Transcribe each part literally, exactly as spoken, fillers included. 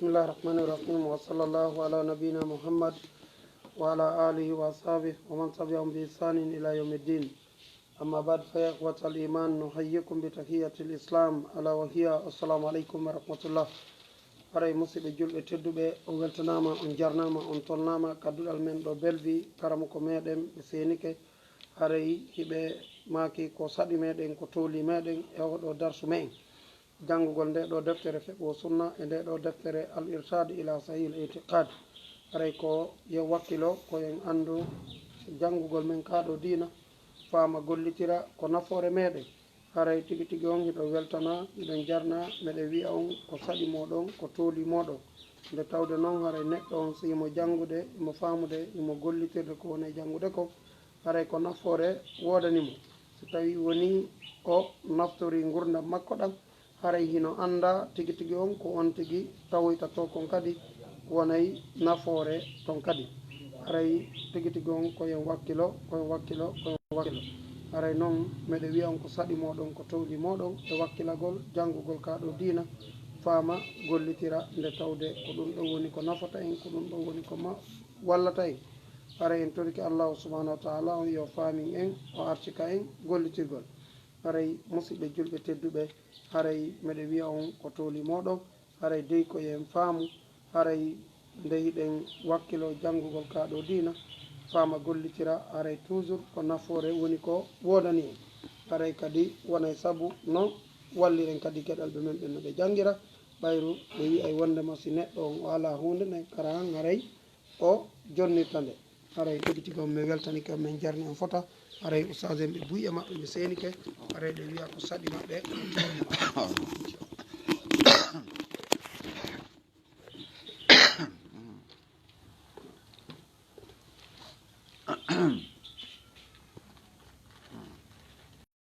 بسم الله الرحمن الرحيم، وصلى الله على نبينا محمد وعلى آله وأصحابه ومن تبعهم بإحسان إلى يوم الدين. أما بعد، فيا إخوة الإيمان، نحييكم بتحية الإسلام، ألا وهي السلام عليكم ورحمة الله. Haray, musidɓe julɓe tedduɓe, on weltanaama, on jarnaama, on tolnaama ka duɗal men ɗo Belvi, karamoko meɗen ɓe seenike. Haray hiɓe maaki ko saɗi meɗen, ko tooli meɗen e oɗo darsu men. Janngugol nde ɗo deftere Fiqhu Sunna e nde ɗo deftere Al Irshad ila Sahih al Itiqad. Haray ko yo wakkilo, ko en anndu janngugol men kaa ɗo diina, faama, gollitira, ko nafoore meɗen. Haray tigi tigi on hiɗo weltana, miɗen jarna, miɗen wi'a on ko saɗi moɗon, ko tooli moɗon. Nde tawde non, haray neɗɗo on, si himo janngude, himo faamude, himo gollitirde ko woni e janngude ko, haray ko nafoore woodani mo. Si tawi woni o naftori ngurdam makko ɗam, haray hino annda tigi tigi on ko on tigi tawoyta to kon kadi wonay nafoore ton kadi. Haray tigi tigi on ko en wakkilo, ko en wakkilo, ko en wakkilo. Haray non, meɗe wi'a on ko saɗi moɗon, ko towɗi moɗon e wakkilagol, janngugol kaa ɗo diina, faama, gollitira, nde tawde ko ɗum ɗo woni ko nafata en, ko ɗum ɗo woni ko ma-, wallata en. Haray en torike Allahu subhanahu wa ta'ala on yo faamin en, o arcika en gollitirgol. Haray, musidɓe julɓe tedduɓe, haray meɗe wi'a on ko tooli moɗon, haray dey ko en faamu, haray nde hiɗen wakkilo janngugol kaa ɗo diina, faama, gollitira, haray toujours ko nafoore woni ko woodani en. Haray kadi wonay sabu no walliren kadi geɗalɓe men ɓen no ɓe janngira, ɓayru ɓe wi'ay wonndema si neɗɗo on o alaa huunde nden, kara han haray o jonnirta nde. Haray tigi tigi on, mi weltanike on, min jarni on fota. Haray ustaas en ɓe buy e maɓɓe, mi seenike. Haray ɓe wi'a ko saɗi maɓɓe.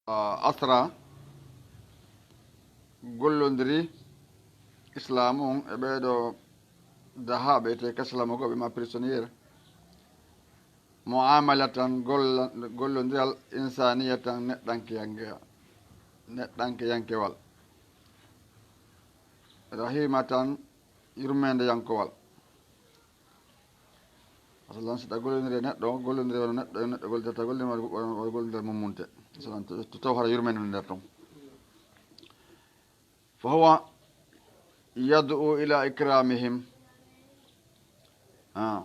Ah, asra, gollondiri islaamu on e ɓeeɗo dahaaɓe te ka islaamu ko ɓe ma prisonnier, mu'amalatan, golla-, gollondiral, insaniyatan, neɗɗankeyanke-, neɗɗankeyankewal, rahimatan, yurmeendeyankowal. Masalan, si ɗa gollondiri e neɗɗo, gollondiri wano neɗɗo, neɗɗo gollirta, gollondiri wano, wano, wano gollondiri mummunte. Masalan, to, to taw hara yurmeende nder ton. Fa huwa yad'u ila ikramihim. Ah.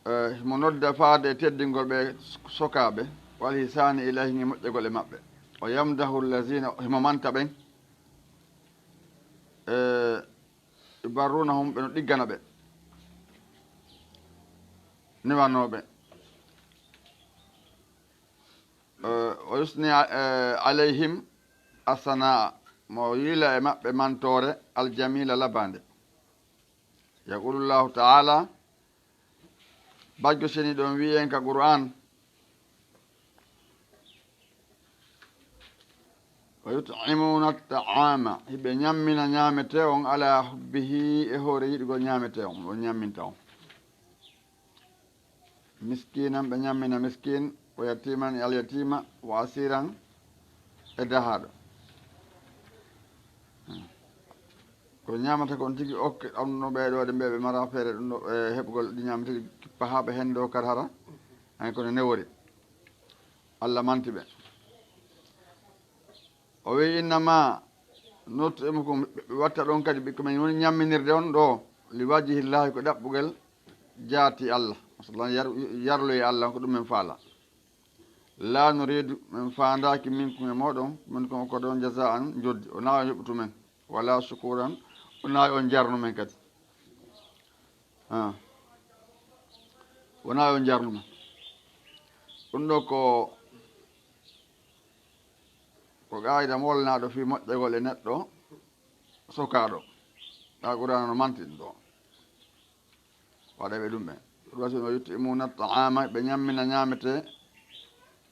Eh, himo nodda faade e teddingol ɓe sokaaɓe, wal ihsani ilayhim, e moƴƴagol e maɓɓe. O yamdahu allazina, himo manta ɓen. Eh, yubarrunahum, ɓe no ɗiggana ɓe, newanooɓe. Eh, o yusni, eh, alayhim assanaa, mo yiila e maɓɓe mantoore, aljamiila, labaande. Yaqulu Llahu ta'ala, Bajjo Seniiɗo on wi'i en ka Qur'aan, "Wa yut'imuna at'ama", hiɓe ñammina ñaametee on, "ala hubbihi", e hoore yiɗugol ñaametee on, on ñamminta on. Miskinan, ɓe ñammina miskin, "wa yatiman", e alyatiima, "wa asiran", e dahaaɗo. Ko ñaamata kon tigi okke, ɗon no ɓee ɗoo de ɓe, ɓe mara feere ɗum ɗo, e, heɓugol ɗi ñaamata ɗi kippa haa ɓe henndo kar hara, hay kono newori. Allah manti ɓe. O wi'i, "Innama nut'imukum", ɓe watta ɗon kadi ɓikko men woni ñamminirde on ɗo, "li wajhillahi", ko ɗaɓɓugol jaati Allah. Masalan, yar-, yarloye Allah, ko ɗum men faala. "La nuridu", men faandaaki, "minkum", e mooɗon, "minkum", ko ɗon, "jazaan", njoddi, o naa on yoɓutu men, "wala shukuran", o naa on jarnu men kadi. Ah. O naa on jarnu men. Ɗum ɗo ko, ko qaayida molnaaɗo fii moƴƴagol e neɗɗo sokaaɗo. Ɗa Qur'aana no manti ɗum ɗo. Waɗa ɓe ɗum ɓe. Ɗum waɗi, "Wa yut'imuna at'ama", ɓe ñammina ñaametee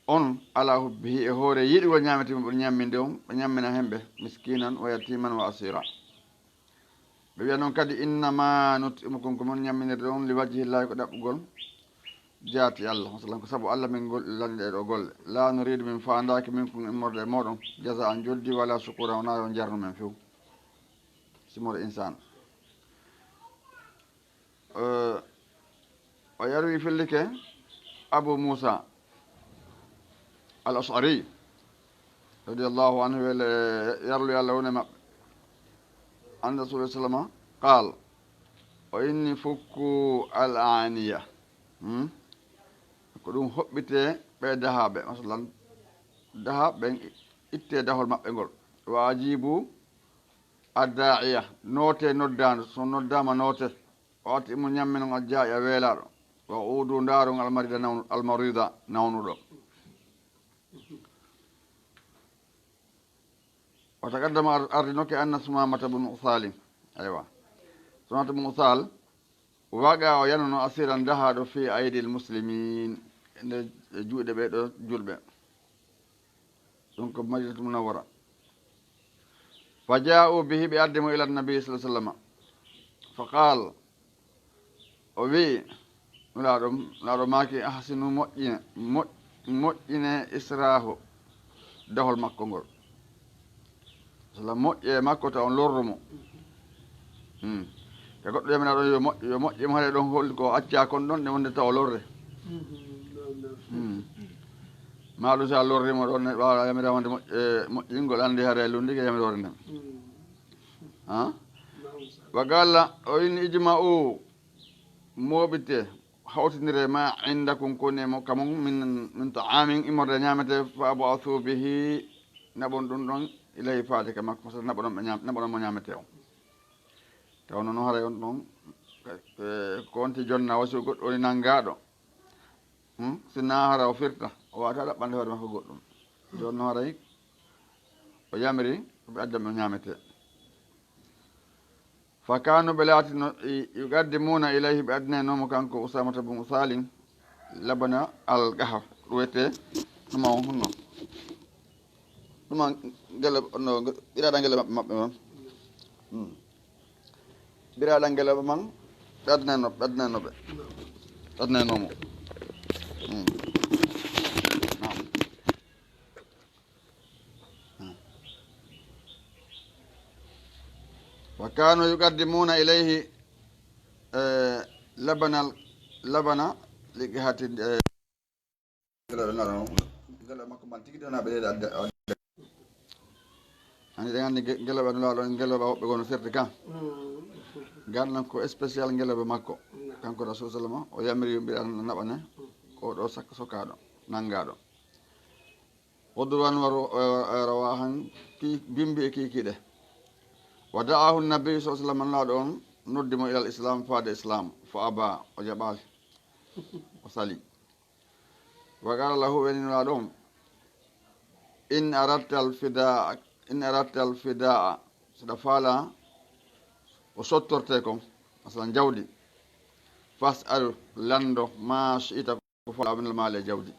on, "ala hubbihi", e hoore yiɗugol ñaametee mo ɓuri ñamminde on, ɓe ñammina hemɓe, "miskinan wa yatiman wa asira". Ɓe wi'a non kadi, "Innama nut'imukum", ko mon ñamminirde on, "li wajhillahi", ko ɗaɓɓugol jaati Allah. Masalan, ko sabu Allah min ngol-, lanni ɗee ɗoo golle. "La nuridu", min faandaaki, "minkum", immorde e mooɗon, "jazaan", njoddi, "wala shukuran", wonaa yo on jarnu men few. Simor Insan. Eh, o yarwi fillike Abu Musa al-Ash'ari, radiyallahu anhu, wele yarlu Yalla woni maɓɓe. An Rasulullah sallama qal, o inni fukku al-aniya. Hmm? Ko ɗum hoɓɓite ɓe dahaaɓe. Masalan, dahaaɓe ɓen itte dahol maɓɓe ngol. Wa ajibu ad-da'iya, noote noddaandu, so noddaama noote. Wa atimu, ñamminon, al-ja'i'a, weelaaɗo. Wa udu, ndaaron, al-marida, nawnu-, al-marida, nawnuɗo. Wa taqaddama, ar-, ardinoke, anna Sumamata bun Usalin. Aywa. Sumamata bun Usal, waqa, o yanano, asiran, dahaaɗo, fi aydil muslimin, nder juuɗe ɓee ɗoo julɓe. Ɗum ko Madinatul Munawwara. Fa ja'u bihi, ɓe addi mo ila nabi sallallahu alaihi wasallam. Fa qal, o wi'i, Nulaaɗo, Nulaaɗo maaki, ahsinu, moƴƴine, moƴ-, moƴƴine israahu, dahol makko ngol. Sala moƴƴe e makko, taw on lorru mo. Hmm. Ka goɗɗo yamira ɗon yo moƴƴ-, yo moƴƴe mo, haɗa ɗon holli ko accaa kon ɗon, nde wonde taw o lorre. Hmm. Ma ɗum si a lorri mo ɗon, ne ɓaawa yamira wonde moƴƴ-, e moƴƴingol, anndi haɗa e lunndike yamiroore nden. Ha? Wa qala, o inni, ijma'u, mooɓite, hawtindire, ma indakum, ko woni e mo, ka mon, min, min ta'amin, immorde ñaamete, fa ab'athu bihi, naɓon ɗum ɗon, ilayhi, faade ka makko, sa naɓoɗon ɓe ñaam-, naɓoɗon mo ñaamete on. Taw noon haray on ɗon, eh, ko wonti jonna, wasi goɗɗo woni nanngaaɗo. Hmm? Sinna hara o firta, o waawata ɗaɓɓande hoore makko goɗɗum. Jonna haray o yamiri, ko ɓe adda mo ñaamete. Fa kaanu, ɓe laatino, i-, yuqaddimuna ilayhi, ɓe addinayno mo kanko Usamata bun Usalin, labana al-qahwa, ɗum wiyetee ɗum on honno? Ɗum on ngele, no, ɓiraaɗam ngele maɓɓe, maɓɓe on. Hmm. Ɓiraaɗam ngele man, ɓe addinayno, ɓe addinayno ɓe. Ɓe addinayno mo. Hmm. Naam. Wa kanu yuqaddimuna ilayhi, eh, labana, labana li qahwati, eh, ngele makko man tigi ɗon, ɓe adda, adda. Ani ɗen anndi nge-, ngelooba Nulaaɗo, ngelooba woɓɓe gono serti kan. Mm. Ngal nan ko spécial ngelooba makko. Naam. Kanko Rasul sallama, o yamiri yimɓe an naɓane, mm, ko ɗo sak-, sokaaɗo, nanngaaɗo. Ghudwan wa ru-, eh, eh, rawahan, ki-, bimbi e kiikiiɗe. Wa da'ahu Nabi sallallahu alaihi wasallam, Nulaaɗo on noddi mo ilal Islam, faade Islam, fa aba, o jaɓaali, o sali. Wa qala lahu, weli Nulaaɗo on, in aradta al fidaa, in aradta al fidaa, so ɗa faala ko sottortee kon, masalan jawdi, fas'al, lanndo, ma shi'ta, ko faala min al maali e jawdi.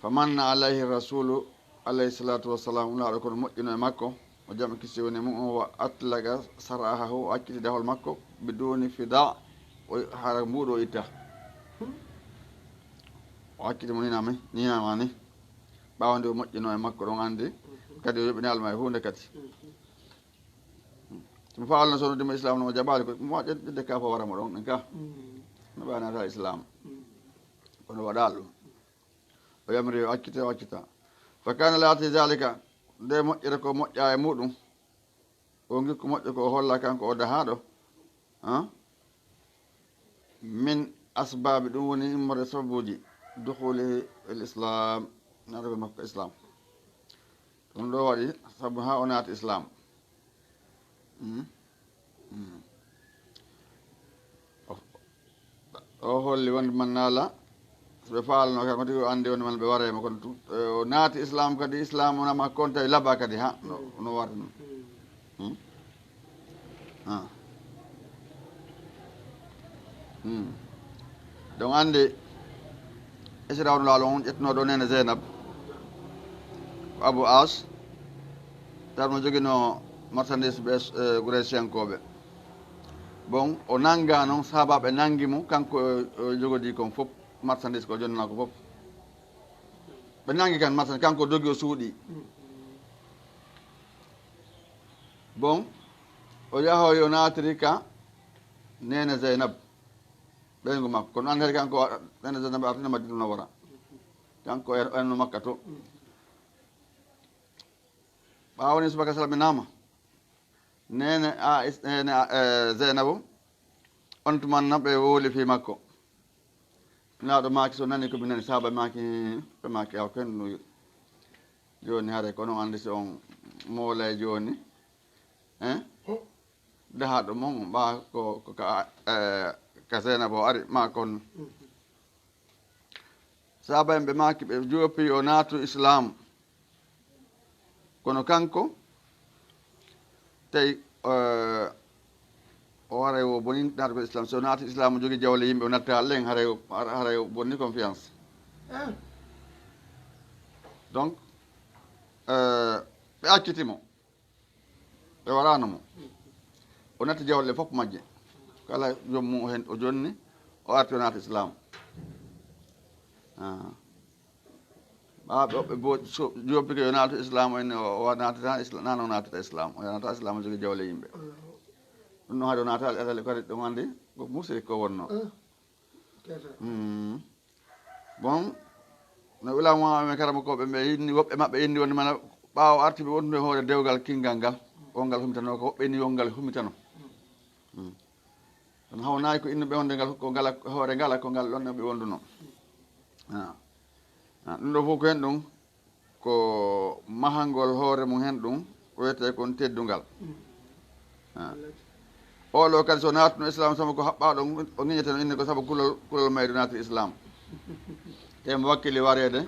Fa manna alayhi rasulu alayhi salatu wassalam, Nulaaɗo kono moƴƴino e makko, o jam kisi woni e mum on, wa atlaqa sarahahu, o acciti dahol makko, biduni fida, o hara mbuuɗo o itta. O acciti mo ninami, ninama ni. Ɓaawo nde o moƴƴino e makko ɗon anndi, kadi o yoɓinaali mo e huunde kadi. Mo faalno so noddi mo Islam no o jaɓaali ko, mo waɗde, ƴetde ka fo wara mo ɗon, ɗen ka. Mm. No ɓe naata Islam. Mm. Kono waɗaali ɗum. O yamiri o accita, o accita. Fa kana laati zalika, nde moƴƴere ko moƴƴa e muɗum. O ngikku moƴƴo ko o holla kanko o dahaaɗo. Ha? Min asbaabi, ɗum woni immorde sababuuji, dukhuli al Islam, naatugol makko Islam. Ɗum ɗo waɗi sabu haa o naati Islam. Mm. Mm. O, o holli wonde man naala, so ɓe faalno kam, ko tigi o anndi wonde man ɓe waree mo, kono tu-, eh, o naati Islam kadi, Islam wona makko on tawi laɓa kadi, ha, no, no warata non. Hmm? Ah. Hmm. Donc, anndi, Isra on laalo on ƴettunoo ɗo neene Zeynab, ko Abu As, tan mo joginoo marchandise ɓe, eh, Quraysiyankooɓe. Bon, o nannga noon sahaabaaɓe nanngi mo, kanko o, o jogodii kon fof, marchandise ko jonnaa ko fof. Ɓe nanngi kan marchandise, kanko dogi o suuɗii. Bon, o yahoyi o naatiri ka neene Zeynab, ɓeyngu makko. Kono anndi hari kanko, neene Zeynab artino Madina Munawwara. Kanko o en-, o enno Makka to. Ɓaawo ni subaka salminaama. Neene Ais-, neene, eh, Zeynabu, on tumanna ɓe wowli fii makko. Nelaaɗo maaki, so nani ko mi nani, sahaaba maaki, ɓe maaki, awa ken no jooni hare, kono on anndi si on moolay jooni, hein? Dahaaɗo mon, ɓa ko, ko ka, eh, ka Zeynabu o ari, ma kon. Sahaaba en ɓe maaki, ɓe joopi yo naatu Islaam. Kono kanko, tawi, eh, o haray o boni naatugol Islaam. So naati Islaam, o jogii jawle yimɓe, o natta len, haray o, haray o bonni confiance. Donc, eh, ɓe acciti mo. Ɓe waraano mo. O natti jawle fof majje. Kala joom mum o hen, o jonni, o arti o naati Islaam. Ah. Ɓaaɓe woɓɓe bo-, so-, joopi ko yo naatu Islaam, o inni o, o naatata Isla-, nana o naatata Islaam. O naatata Islaam, o jogii jawle yimɓe. Ɗum noon haade o naataali, alali kadi ɗum anndi ko musirik ko wonno. Mm. Bon, no ulama men karamokooɓe ɓe inni, woɓɓe maɓɓe inni wonde mana ɓaawo arti ɓe wondude e hoore dewgal kinngal ngal, on ngal humitano ko woɓɓe inni yo ngal humitano. Mm. Kono hawnaaki ko innuɓe wonde ngal, ko ngal hoore ngal, ko ngal ɗon ɓe wonduno. Ah. Ah, ɗum ɗo fof ko hen ɗum, ko mahangol hoore mum hen ɗum, ko wiyetee kon teddungal. Ah. Oɗo kadi so naatuno Islaam, sabu ko haɓɓaaɗo, o ŋiñeteno inni ko sabu kulol, kulol mayri naati Islaam. Te mo wakkili wareede,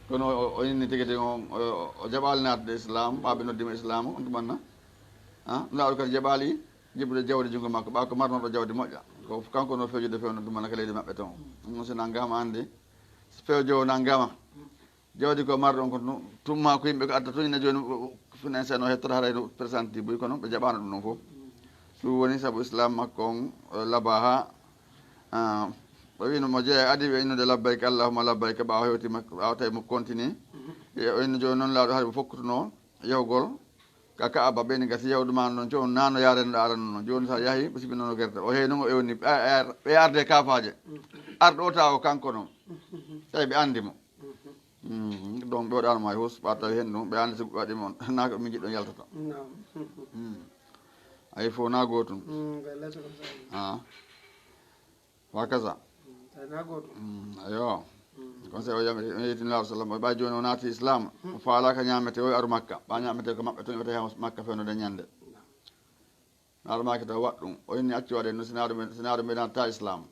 kono o, o inni tigi tigi on, o, o jaɓaali naatde Islaam, ɓaaɓe noddi mo Islaam, on tumanna. Ah, Nulaaɗo kadi jaɓaali jibbude jawdi junngo makko, ɓaawo ko marnooɗo jawdi moƴƴa. Ko kanko no fewjude fewndo ɗum mana ka leydi maɓɓe toon. Ɗum noon si nanngama anndi, si fewjoowo nanngama, jawdi ko marɗon ko ɗum, tumma ko yimɓe ko adda toon, ina jooni, financé no hettata haray no présenti buy, kono ɓe jaɓaano ɗum noon fof. Ɗum woni sabu Islaam makko on, eh, labaa haa, ah, o wiino mo jeeya adi, ɓe innude labbayka Allahumma labbayka, ɓaawo hewti makko, ɓaawo tawi mo continue. E o inno jooni noon laaɗo hari mo fokkutunoo yahugol ka Kaaba, ɓeyni gasi yahudu ma noon, jooni nano yaare no arano noon. Jooni sa yahi, ɓe sibi noon o gerte. O heewi noon o ewni, ɓe ar-, ɓe arde kafaaje. Arɗo o tawa ko kanko noon. Tawi ɓe anndi mo. Mm, donc ɓe waɗano ma e hus, ɓa tawi hen ɗum, ɓe anndi so ɓe waɗi mo, na ko min jiɗɗon yaltata. Naam. Mm. Ayi fof na gootum. Mm, ko less ko sa- Ah. Wa kaza. Mm, tawi na gootum. Mm, ayo. Mm. Kon se o yamiri, o yettini Laaru sallam, o ɓay jooni o naati Islaam, o faalaaka ñaamete, o aru Makka. Ɓa ñaamete ko maɓɓe toon, o tawi Makka fewndo de ñande. Naam. Naaru maaki taw waɗ ɗum. O inni accu waɗe no sinaaru men, sinaaru men naata Islaam.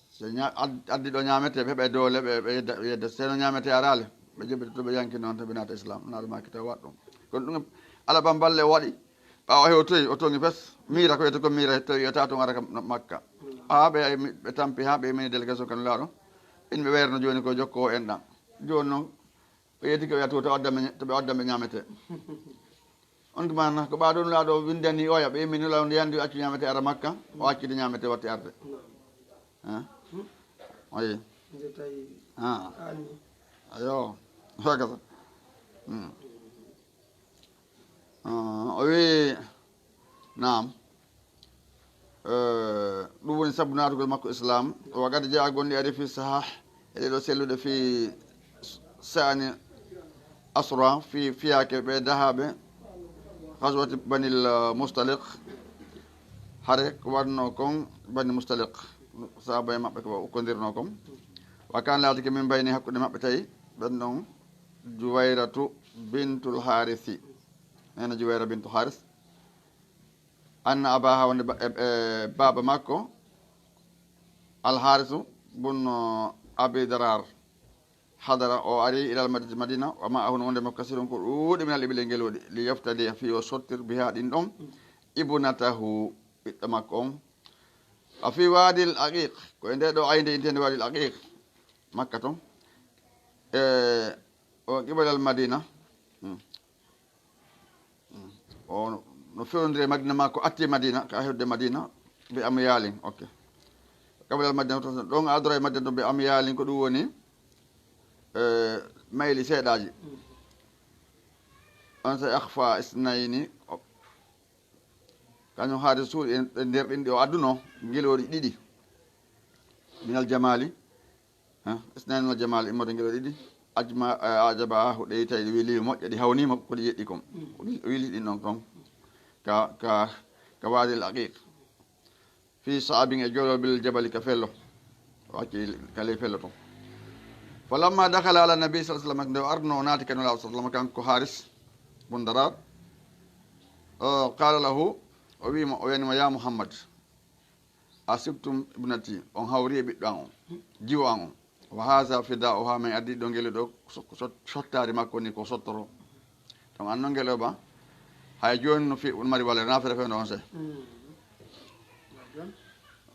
Se ña-, ad-, addi ɗo ñaamete, ɓe heɓa e doole, ɓe, ɓe yedda, ɓe yedda. Se no ñaamete araali, ɓe jebitoto ɓe yanki noon, to ɓe naata Islaam. Naaru maaki taw waɗ ɗum. Kono ɗum, ala bamballe o waɗi. Ɓaawo o hewtoyi, o toŋi fes. Miira ko wiyete ko miira, tawi wiyata toon ara ka Makka. Haa ɓe, ɓe tampi, haa ɓe mini délégation ka Nulaaɗo. Inɓe weerno jooni ko jokko o enɗan. Jooni noon, o yetti ko wiya to, to ɓe addan ɓe, to ɓe addan ɓe ñaamete. On tuma na, ko ɓa ɗo Nulaaɗo windani oya, ɓe mini Nulaaɗo nde yandi o accu ñaamete ara Makka, o acci de ñaamete watti arde. Naam. Ah. Hmm? Oye. Nde tawi Ah. Aani. Ayo. Hakaza. Hmm. Ah, o wi, naam. Eh, ɗum woni sabu naatugol makko Islaam. Wa qad jaa, gonɗi ari fi sahah, e ɗeɗo selluɗe fi sa'ani asra, fi fiyaake ɓe dahaaɓe ghazwati Banil, eh, Mustaliq. Hare ko waɗno kon Bani Mustaliq. Sahaaba e maɓɓe ko ukkondirno kon. Wa kan laatike min bayni hakkunde maɓɓe tawi ɓen ɗon Juwayratu bintul Harisi. Neene Juwayra bintu Haris. Anna abaha wonde ba-, e, e, baaba makko, Al Harisu bun Abi Darar. Hadara, o ari ilal Madinati Madina, wa ma ahun wonde makko kasirun ko ɗuuɗi minal ibili ngelooɗi, li yaftadi fii o sottir biha ɗin ɗon, ibnatahu, ɓiɗɗo makko on. A fii Waadil Aqiq, ko e nde ɗo aynde intende Waadil Aqiq, Makka ton. E, o qibalal Madina. Hmm. O no fewndire Madina ma ko atti Madina, ka hedde Madina, bi amyalin, ok. Qabla al Madina, ɗon adora e Madina ɗon bi amyalin, ko ɗum woni, eh, mayli seeɗaaji. On sa akhfa isnayni, o, Kañum Haaris suuɗi e nder ɗin ɗi o adduno, ngelooɗi ɗiɗi. Minal jamaali, ha, isnani minal jamaali, immorde ngelooɗi ɗiɗi. Ajma, eh, ajabaahu, ɗe tawi ɗi weli moƴƴa, ɗi hawnima ko ɗi yeɗɗi kon. O wili ɗin ɗon ton. Ka, ka, ka waadil aqiq. Fi saabin e joolol bil jabali ka fello. O acci ka ley fello ton. Falamma dakhala ala nabi sallallahu alaihi wasallam, nde o arno o naati ka Nulaaɗo sallallahu alaihi wasallam, kanko Haaris bun Daraar, o qaala lahu, o wi'i mo, o wi'ani mo, "Ya Muhammad, asibtum ibnati, on hawri e ɓiɗɗo an on, jiwo an on. Wa haza fida'uha, min addi ɗo ngelu ɗo, so-, so-, sottaari makko ni ko sottoro." Ɗum anno ngel o ba, hay jooni no fi-, no mari valeur, na fere fewndo on se.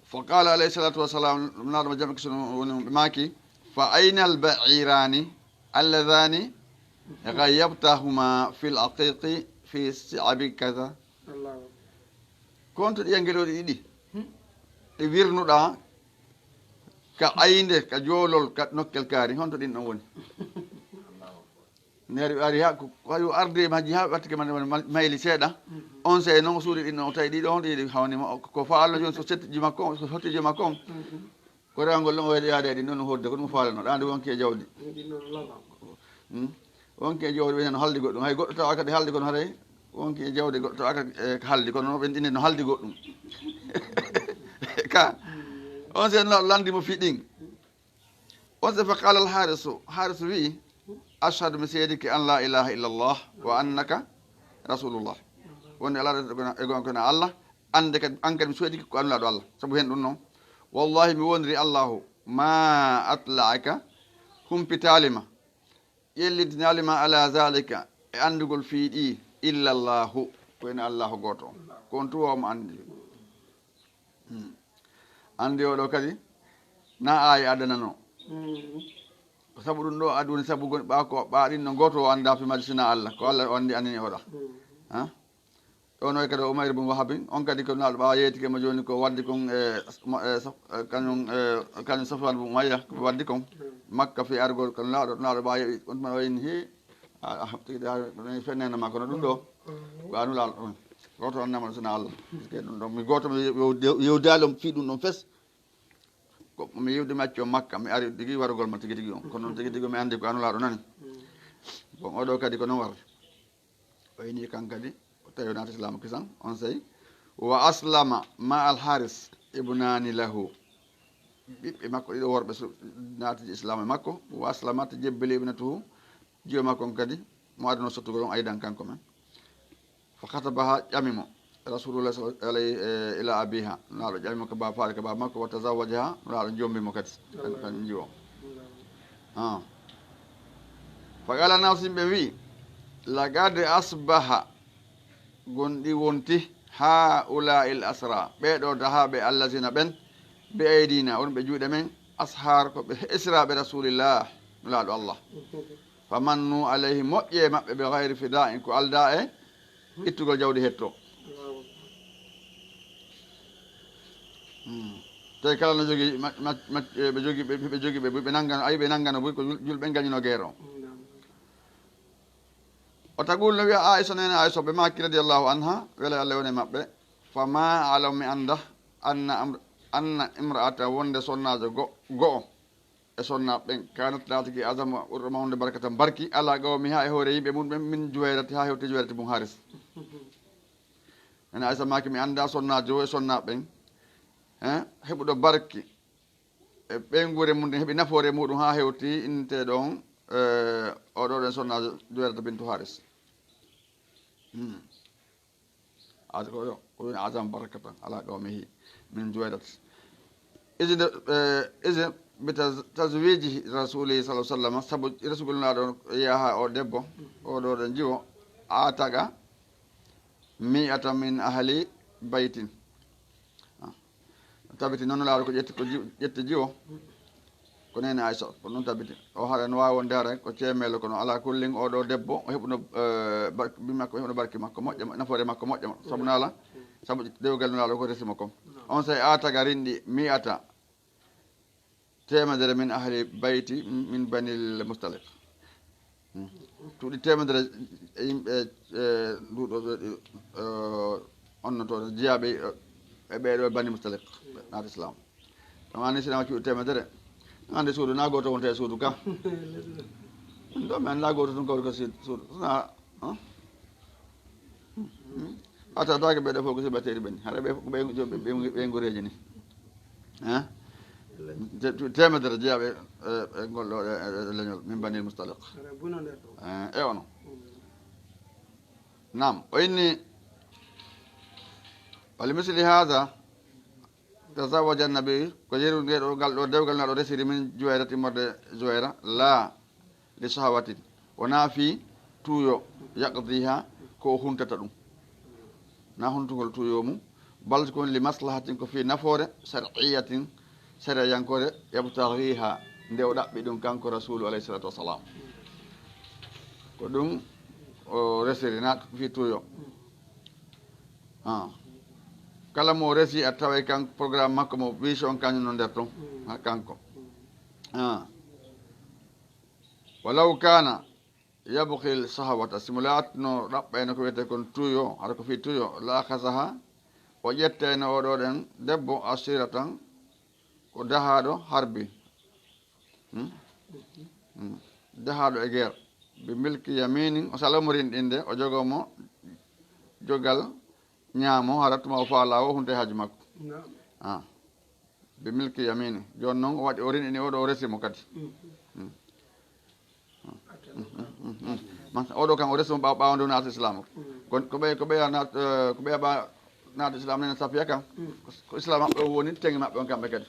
Fa qala alayhi salatu wassalam, naɗo mo jam kisun woni ɓe maaki, "Fa ayna al ba'irani alladhani ghayyabtahuma fil aqiqi fi si'abi kaza?" Allahu akbar. Ko honto ɗi angelooɗi ɗiɗi? Ɗi wirnuɗaa ka aynde, ka joolol, ka nokkel kaari. Honto ɗin ɗon woni? Neri ari ha ko, ko yo arde majji ha wattike man, man, man, mayli seeɗa. On sey non o suuɗi ɗin ɗon, o tawi ɗiɗo on ɗiɗi hawni mo. Ko faalno jooni so settijo makko on, so sottijo makko on. Ko rewangol ɗon o waɗi yaade ɗin ɗon no hodde, ko ɗum faalano. Ɗaande wonki e jawdi. Hmm? Wonki e jawdi ɓen no haldi goɗɗum. Hay goɗɗo tawa kadi haldi kono haray wonki e jawdi goɗɗo tawa kadi, eh, haldi kono ɓen ɗin no haldi goɗɗum. Ka, on sey no landi mo fiɗin. On sey fa qala al Harisu, Harisu wi'i, "Ashhadu, mi seedike an la ilaha illa Allah wa annaka rasulullah." Wonde alaa e gonka na Allah, ande kadi, an kadi mi seedike ko a Nulaaɗo Allah. Sabu hen ɗum non, wallahi mi wonri Allahu ma atla'aka, humpitaali ma, ƴellitinaali ma ala zalika, e anndugol fii ɗi, illa Allahu, ko ene Allahu gooto on. Ko on tun o mo anndi. Hmm. Anndi o ɗo kadi, na aayi addanano. Mm. Ko sabu ɗum ɗo, aduna sabu gon-, ɓa ko, ɓa ɗin no gooto o annda fi majji sina Allah. Ko Allah o anndi anani oɗa. Mm. Ha? Ɗon o kadi Umayr bun Wahabin, on kadi ko Nulaaɗo ɓa yeetike mo jooni ko waddi kon e, mo, e, Saf-, e, kañum, e, kañum Safwan bun Umayya, ko waddi kon. Mm. Makka fi argol ko Nulaaɗo, Nulaaɗo ɓa yeeɓi, on tuma o inni, "Hi, a, a, tigi da, ɗum fennena ma kono ɗum ɗo." Mm. Ko a Nulaaɗo ɗum. Gooto annama ɗum sina Allah. Parce que ɗum ɗon, mi gooto mi yew-, yew-, yewdaali on fii ɗum ɗon fes. Ko mi yiwde mi acci on Makka, mi ari tigi warugol ma tigi tigi on. Kono noon tigi tigi mi anndi ko a Nulaaɗo nani. Mm. Bon, oɗo kadi ko noon warata. O ini kan kadi, o tawi o naati Islaam kisan, on sey. Wa aslama ma al Haris ibnani lahu. Ɓiɓɓe makko ɗiɗo worɓe su-, naati Islaam e makko. Wa aslamat, jebbili ibnatuhu, jiwo makko on kadi, mo adano sottugol on aydan kanko men. Fa khatabaha, ƴami mo Rasulullah sal-, alayhi, eh, ila abiha. Nulaaɗo ƴami mo ka ba-, faade ka baaba makko, wa tazawwajaha, Nulaaɗo jombi mo kadi. Kan, kan jiwo. Ah. Fa qala nasu, yimɓe wi, "Laqad asbaha, gonɗi wonti, haula'il asra, ɓee ɗo dahaaɓe allazina ɓen, bi aydina, won ɓe juuɗe men, ashar, ko ɓe esiraaɓe Rasulillah, Nulaaɗo Allah." Famannu alayhi, moƴƴe e maɓɓe, bi ghayri fida'in, ko aldaa e ittugol jawdi hetto. Hmm. Tawi kala no jogii ma-, ma-, ma-, eh, ɓe jogii, ɓe, ɓe jogii, ɓe, ɓe nanngano, ayi, ɓe nanngano buy ko jul-, julɓe ngañuno geero. O tagul no wiya Aisha, neene Aisha, ɓe maaki radiyallahu anha, wela Allah woni e maɓɓe. Fa ma alam, mi annda, anna amr-, anna imra'ata, wonde sonnaajo go-, go'o e sonnaaɓe ɓen, kanat, laatiki, azama, ɓurɗo mawnude, barkatan, barki, ala qawmiha, e hoore yimɓe mum ɓen, min Juwayrati, haa hewti Juwayrati bun Haris. Nana Aysa maaki, mi anndaa sonnaajo e sonnaaɓe ɓen, eh, heɓuɗo barki e ɓeynguure mum nden, heɓi nafoore muɗum haa hewti innteɗo on, eh, oɗo ɗen sonnaajo Juwayrata bintu Haris. Hmm. Ata ko yo, ko woni azama barakatan ala qawmihi min Juwayrat. Izi, eh, izi bi taz-, tazwiji rasulihi sallallahu alaihi wasallam, sabu Rasulullah ɗo yaha o debbo, o ɗo ɗo jiwo, ataqa mi'ata min ahli baytin. Ah. Tabiti noon, Nulaaɗo ko ƴetti, ko ji-, ƴetti jiwo. Ko neene Aysa, ko ɗum tabiti. O haɗa no waawi wonde haɗa ko ceemeelo, kono alaa kullin oo ɗoo debbo, o heɓuno, eh, bar-, bi makko, o heɓuno barki makko moƴƴa, nafoore makko moƴƴa. Sabu naala, sabu dewgal Nulaaɗo ko resi mo kon. On sey aataga rinɗi mi'ata, teemedere min ahli bayti min Banil Mustaliq. Hmm. Cuuɗi teemedere e yimɓe, eh, nduɗo, eh, onnotooɗo jiyaaɓe e ɓeeɗo e Bani Mustalik, naati Islam. Ɗum anndi si nawaa cuuɗi teemedere. Anndi suudu na gooto wonta e suudu ka. Ɗum ɗo mi anndaa gooto tun kawri ko si-, suudu. Sona, ah? Hmm? A tawtaake ɓeeɗo fof ko si ɓe teeri ɓe ni. Hara ɓe, ɓe, ɓe, ɓe, ɓe ngureeji ni. Eh? Te-, teemedere jiyaaɓe, eh, eh, ngol ɗo, eh, eh, leñol, min Bani Mustalik. Eh, e ono. Naam, o inni, "Wa li misli haadha tazawwaja an-nabi", ko yeru nge ɗo, ngal ɗo dewgal na ɗo resiri min Juwayrata immorde Juwayra, laa li shahawatin, wonaa fii tuuyo, yaqdiha, ko o huntata ɗum. Na huntugol tuuyo mum, bal ko li maslahatin, ko fii nafoore, shar'iyyatin, sariyankore, yabtaghiha, nde o ɗaɓɓi ɗum kanko Rasuulu alayhi salatu wassalam. Ko ɗum o resiri, na fii tuuyo. Ah. Kala mo resi a taway kan programme makko mo vision kañum no nder ton. Ha kanko. Ah. Walaw kana yabghil shahawata, si mo laatno ɗaɓɓayno ko wiyetee kon tuuyo, hara ko fii tuuyo, la akhazaha, o ƴettayno oɗo ɗen debbo ashiratan, ko dahaaɗo harbi. Hmm? Hmm. Dahaaɗo e geer. Bi milki yaminin, o salomorin ɗinde, o jogoo mo jogal ñaamo, hara tuma o faalaa o hunta e haaju makko. Naam. Ah. Bi milki yamini. Jooni noon o waɗi, o rinɗini oɗo, o resi mo kadi. Hmm. Hmm. Man, oɗo kan o resi mo ɓaawo, ɓaawo nde o naati Islam. Ko, ko ɓe, ko ɓe naat, eh, ko ɓe ɓa naati Islam nene Safiya kan. Ko, ko Islam maɓɓe o woni, tengi maɓɓe on kamɓe kadi.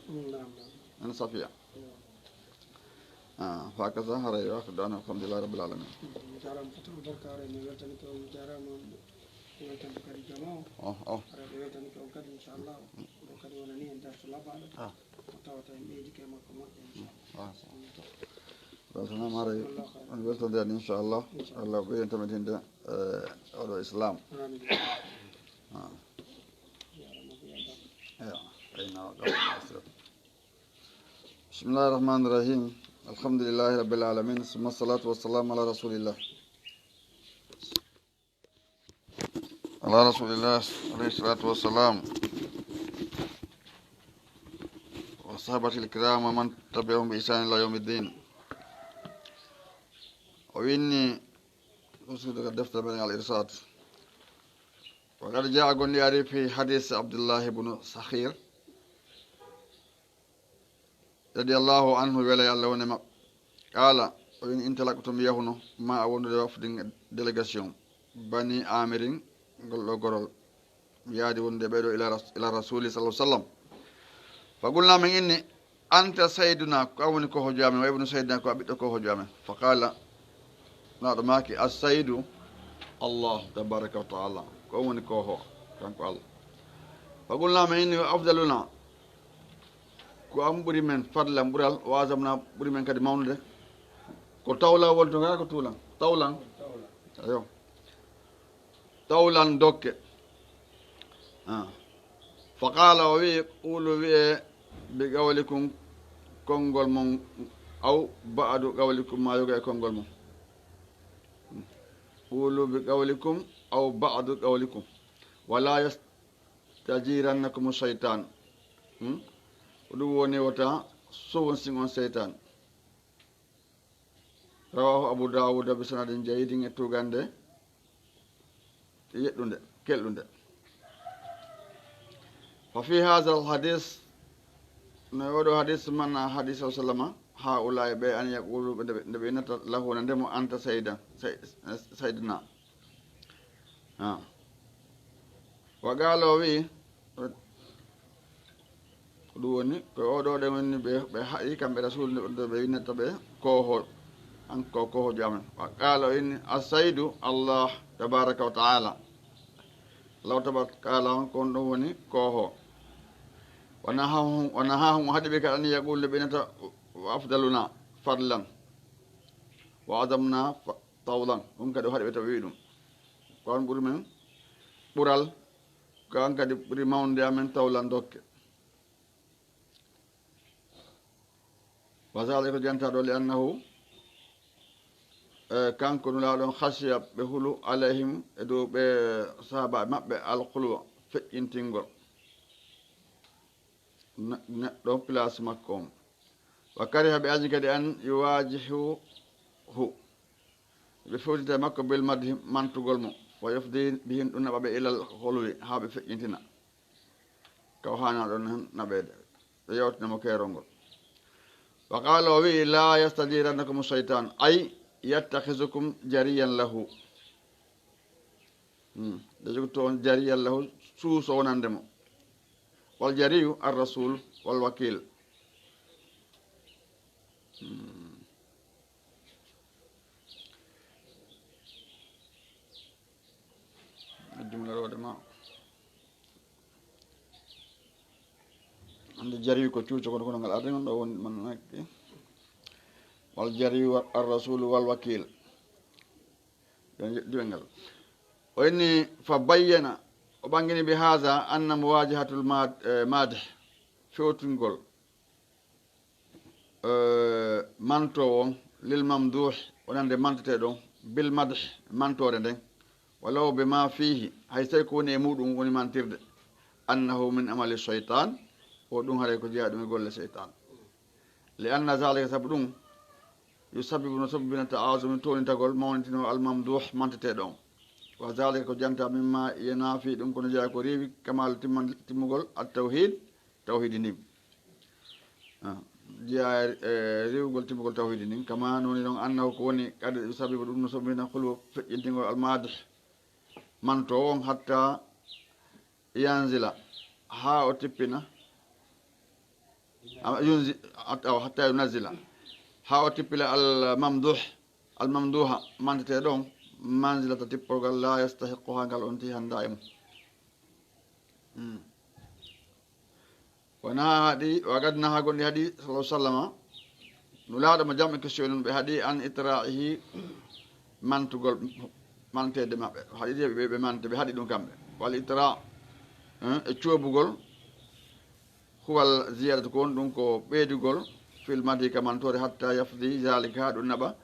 Nene Safiya. Ah, fa kasa haray wa ko dana, alhamdulillahi rabbil alamin. Jaaraama Fatul Barka, haray mi weltani ko, jaaraama weltande kadi jama o. Oh, oh. Haray ɓe weltani ko on kadi, inchallah. Ɗo kadi wonani en darsu labaaɗo. Ah. Mo tawata en ɓeydike e makko moƴƴa, inchallah. Ah, so. Weltanama haray. Jazakallahu khairan. On weltande en, inchallah. Inchallah. Allah ɓeyden tamit hinde, eh, oɗo Islam. Amin. Ah. Jaaraama ko yadda. Ewa, ayna wa qawla asra. بسم الله الرحمن الرحيم. الحمد لله رب العالمين. ثم الصلاة والسلام على رسول الله. على رسول الله عليه الصلاة والسلام. وصحابته الكرام ومن تبعهم بإحسان إلى يوم الدين. O winni ko suudu ka deftere men Al Irshad. وقد جاء, gonɗi ari, في حديث عبد الله بن شخير رضي الله عنه, wela yo Allah won e maɓɓe. قال, o wini, انطلقت, mi yahuno, مع, wondude, وفد, délégation, بني عامر, ngol ɗo gorol. Mi yaadi wondude ɓeeɗo إلى رس-، إلى رسول الله صلى الله عليه وسلم. فقلنا, min inni, أنت سيدنا, ko an woni koohojo amen, وابن سيدنا, ko a ɓiɗɗo koohojo amen. فقال, Nelaaɗo maaki, السيد الله تبارك وتعالى, ko on woni kooho, kanko Allah. فقلنا, min inni, وأفضلنا, ko an ɓuri men fadlan, ɓural, وأعظمنا, ɓuri men kadi mawnude. Ko tawlan woni ton, kaa ko tuulan? Tawlan. Ayo. Tawlan dokke. Ah. فقال, o wi'i, قولوا, wi'ee, بقولكم, konngol mon, أو بعض قولكم, maa yoga e konngol mon. قولوا بقولكم أو بعض قولكم ولا يستجيرنكم الشيطان. Hmm? Ko ɗum woni wota suwon sin on seytaan. رواه أبو داود بسند جيد, e tuugannde yeɗɗunde, kelɗunde. ففي هذا الحديث, no e oɗo hadis, معنى حديث صلى الله عليه وسلم, هؤلاء, ɓe, أن يقولوا, ɓe, nde ɓe, nde ɓe innata, له, na nde mo, أنت سيدا, sey-, سيدنا. Ah. وقال, o wi'i, ko ɗum woni, ko oɗo ɗen woni ɓe, ɓe haɗi kamɓe Rasuulu nde, nde ɓe innata ɓe kooho, an ko koohojo amen. وقال, o inni, السيد الله تبارك وتعالى. Allahu tabaraka wa taala on, ko on ɗon woni kooho. ونهاهم, ونهاهم, o haɗi ɓe kadi, أن يقولوا, nde ɓe innata, وأفضلنا فضلا وأعظمنا ف-، طولا. Ɗum kadi o haɗi ɓe tawi ɗum. Ko an ɓuri men ɓural, ko an kadi ɓuri mawnude amen tawlan dokke. وذلك, ko jantaaɗo, لأنه, e, kanko Nulaaɗo on, خشي, ɓe hulu, عليهم, e dow ɓe sahaabaaɓe maɓɓe, الغلو, feƴƴintingol ne-, neɗɗo place makko on. Wa kariha, ɓe aji kadi an yuwajihuhu, ɓe fewtita e makko bil madhi, mantugol mo, wa yufdi bihim, ɗum naɓa ɓe ilal hulwi, haa ɓe feƴƴintina. Ka o haana ɗon hen naɓeede, ɓe yewtina mo keerol ngol. Wa qala, o wi'i, la yastadirannakum shaytan, ay yattakhizukum jariyan lahu. Hmm. Ɓe jogito on jariyan lahu, suuso wonande mo. Wal jariyu ar rasul wal wakil. Hmm. Jumla ɗo de ma. Ande jariyu ko cuuco, kono kono ngal arde ngal ɗo woni man nakki. Wal jariyu ar rasul wal wakil. Diwel ngal. O inni, fa bayyana, o ɓangini bi haza anna muwajahatul mad-, eh, madih, fewtungol, eh, manto on, lil mamduh, wonande manteteɗo on, bil madh, mantore nden, walaw bi ma fihi, hay sey ko woni e muɗum woni mantirde, annahu min amali shaytan, o ɗum haray ko jeyaa ɗum e golle shaytan. Li anna zalika, sabu ɗum, yusabbibu, no sabbina ta'azumi, townitagol, mawnitino al mamduh, manteteɗo on. Wa zalika, ko janta, mimma yanafi, ɗum kono jeyaa ko rewi kamal timman-, timmugol at tawhid, tawhidi ndin. Ah, jeyaa e rewugol timmugol tawhidi ndin. Kama noni non, annahu, ko woni, qad yusabbibu, ɗum no sabbina, khulu, feƴƴintingol al madih, manto on, hatta yanzila, haa o tippina, am, yunzi-, at-, aw, hatta yunazila, haa o tippila al mamduh, al mamduha, manteteɗo on, manzilata, tippolgal, la yastahiqquha, ngal on ti handa e mum. Hmm. Wa naha, haɗi, wa qad naha, gonɗi haɗi, sallallahu alaihi wasallama, Nulaaɗo mo jam e kisiyo nun, ɓe haɗi an itra'ihi, mantugol, manteede maɓɓe. Haɗi ɓe, ɓe mante, ɓe haɗi ɗum kamɓe. Wal itra, eh, e coobugol, huwal ziyadatu, ko won ɗum ko ɓeydugol, fil madi, ka mantoore, hatta yafdi zalika, haa ɗum naɓa,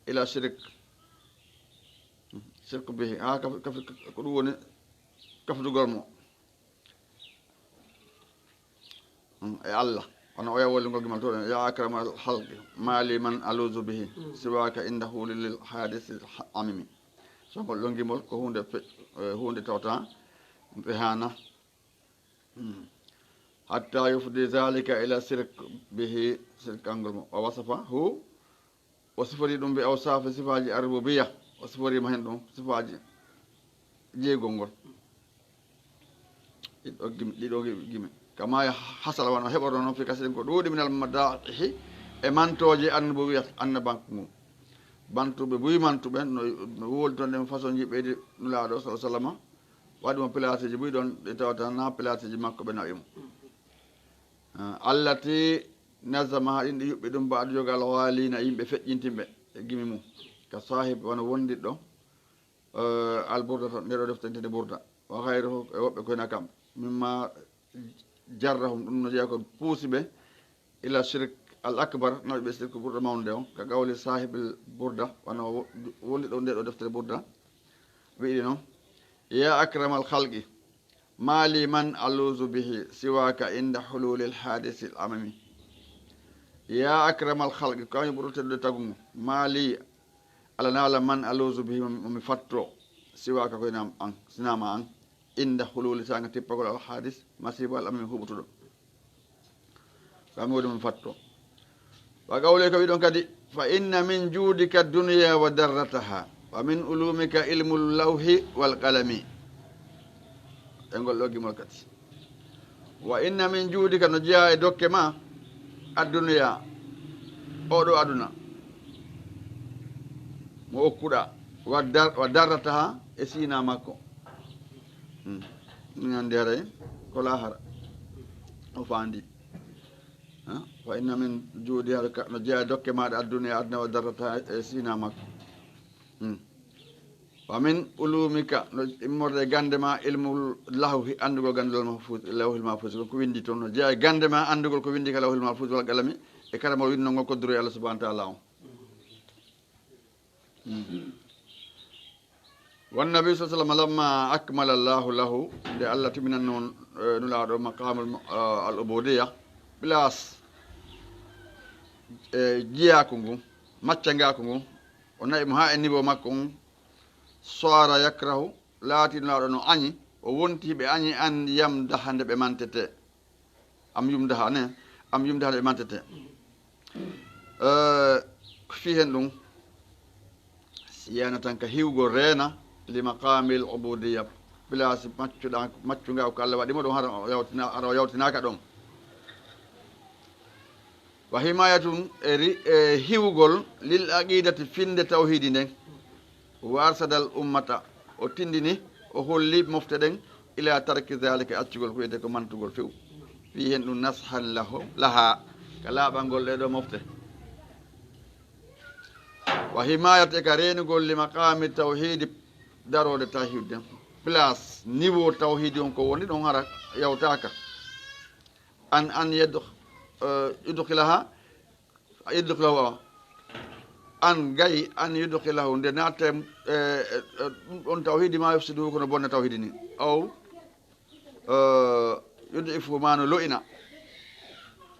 ila shirk, shirk bihi, haa kaf-, kaf-, ko ɗum woni kafdugol mo. Mm, e Allah. Kono oya woli ngol gimal to, ya akramal halqi, mali man aluzu bihi, siwaka inda hulil hadisi amimi. So ngol ɗon gimol ko hunde fe-, eh, hunde tawta ɓe hana. Mm. Hatta yufdi zalika ila shirk bihi, shirk angol mo. Wa wasafa hu, o sifori ɗum bi awsafi, sifaaji ar-rububiyya, o siforiima heen ɗum sifaaji jeygol ngol. Ɗiɗo gimi, ɗiɗo gimi. Kama hasala, wano heɓorno noon, fi kasirin ko ɗuuɗi, minal madaihi, e mantooje an-nubuwiyyat, annabanku ngun. Bantuɓe buy mantuɓe, no, no wowli toon ɗen façon ji ɓeydi Nulaaɗo, sallallahu alaihi wasallam, waɗi mo placeji buy ɗon, ɗi tawata na placeji makko ɓe nawi mo. Ah, allati nazamaha, ɗin ɗi yuɓɓi ɗum, ba'du yoga, al-ghaliina, yimɓe feƴƴintinɓe e gimi mum. Ka sahib, wano wondiɗɗo, eh, al-Burdata, nde ɗo defte ntende Burda. Wa ghayruhu, e woɓɓe koyna kam. Mimma jarrahum, ɗum no jeyaa ko puusi ɓe, ila shirk al-akbar, nawi ɓe shirk ɓurɗo mawnude on. Ka qawli sahibil Burda, wano wo-, wondiɗɗo nde ɗo deftere Burda, wi'i noon, ya akramal khalqi, mali man aluzu bihi siwaka inda hululil hadisil amami. Ya akramal khalqi, ko an ɓurɗo teddude tagu ngu. Mali, ala nala man aluzu bihi, mo mi fatto, siwaka ko hinaa an, sinaa ma an. Inda hululi, sanga tippagol al hadis, masiibo al amami huɓutuɗo. Ko an mi woni mo mi fatto. Wa qawli, ko wiɗon kadi, fa inna min juudika dunya wa darrataha, wa min ulumika ilmul lawhi wal qalami. E ngol ɗo gimol kadi. Wa inna min juudika, no jeyaa e dokke ma, addunya, oɗo aduna, mo okkuɗa, wa dar-, wa darrataha, e siina makko. Hmm. Min anndi haray ko laahara o faandi. Ha? Fa inna min juudi, haray ka, no jeyaa e dokke maaɗa, addunya, aduna, wa darrata, e siina makko. Hmm. Wa min ulumika, no immorde e gannde ma, ilmul lahwi, anndugol gannde lawhil mahfuz, lawhil mahfuz, ko winndi toon. No jeyaa e gannde ma, anndugol ko winndi ka lawhil mahfuz, wal qalami, e karamol winndol ngol, ko duro e Allah subhanahu wa ta'ala on. Hmm. Wan nabi sallallahu alaihi wasallam lamma akmala Allahu lahu, nde Allah timinanno on, eh, nulaaɗo maqamul, eh, al ubudiyya, place, eh, jiyaaku ngu, maccangaaku ngu, o naɓi mo haa e niveau makko on, sara yakrahu, laati nulaaɗo no añi, o wonti ɓe añi an yamdaha nde ɓe mantete. Am yumdaha ne, am yumdaha nde ɓe mantete. Eh, fii hen ɗum, siyanatan ka hiwgol reena, li maqamil ubudiyya, place maccuɗa, maccunga ko Allah waɗi mo ɗon, hara o yawtina-, hara o yawtinaaka ɗon. Wa himayatun, e ri-, e hiwgol lil aqidati, finde tawhidi nden. Wa arsadal ummata, o tindini, o holli mofte ɗen, ila tarki zalika, accugol ko wiyete ko mantugol few. Fii hen ɗum nashan lahu, laha, ka laaɓangol ɗee ɗoo mofte. Wa himayata, e ka reenugol li maqami tawhidi, daroode tawhid nden. Place, niveau tawhidi on ko woni ɗon hara yawtaaka. An, an yadkh-, eh, yudkhilaha, yudkhilahu, awa. An gay, an yudkhilahu, nde natta, eh, eh, eh, ɗum ɗon tawhidi ma yufsidu, kono bonna tawhidi ni. Aw, eh, yud'ifu, ma no lo'ina.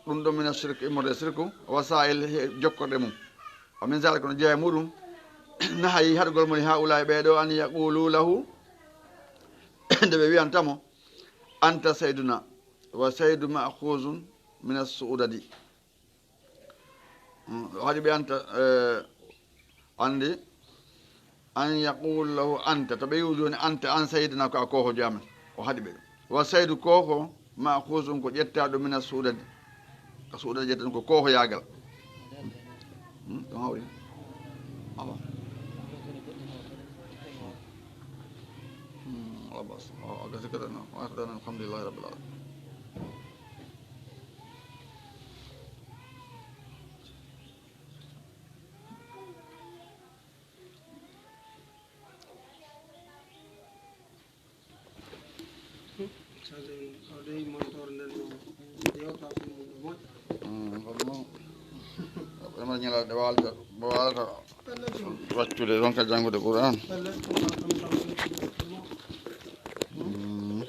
Ɗum ɗon mina shirk, immorde shirku, wasail, he jokkorɗe mum. Wa min zalika, no jeeya e muɗum, nahayi, haɗugol mo li haulai, ɓee ɗoo, an yaqulu lahu, nde ɓe wiyanta mo, anta sayyiduna, wa sayyidu ma'khuzun mina su'udadi. Mm, o haɗi ɓe anta, eh, andi, an yaqulu lahu anta, to ɓe wi'u jooni anta, an sayyidina, ko a koohoojo amen. O haɗi ɓe ɗum. Wa sayyidu, kooho, ma'khuzun, ko ƴettaaɗo mina su'udadi. Ka su'udadi ƴettata ɗum ko koohoyaagal. Hmm, ɗum hawri. Awa. Hmm, awa bas. Awa, gasi kadi no. Wa akhiru da'wana alhamdulillahi rabbil alamin. Mm, kono noon, ɓe mbaɗi ñalaaɗe waalata, mo waalata waccude ɗon ka janngude Qur'an. Mm.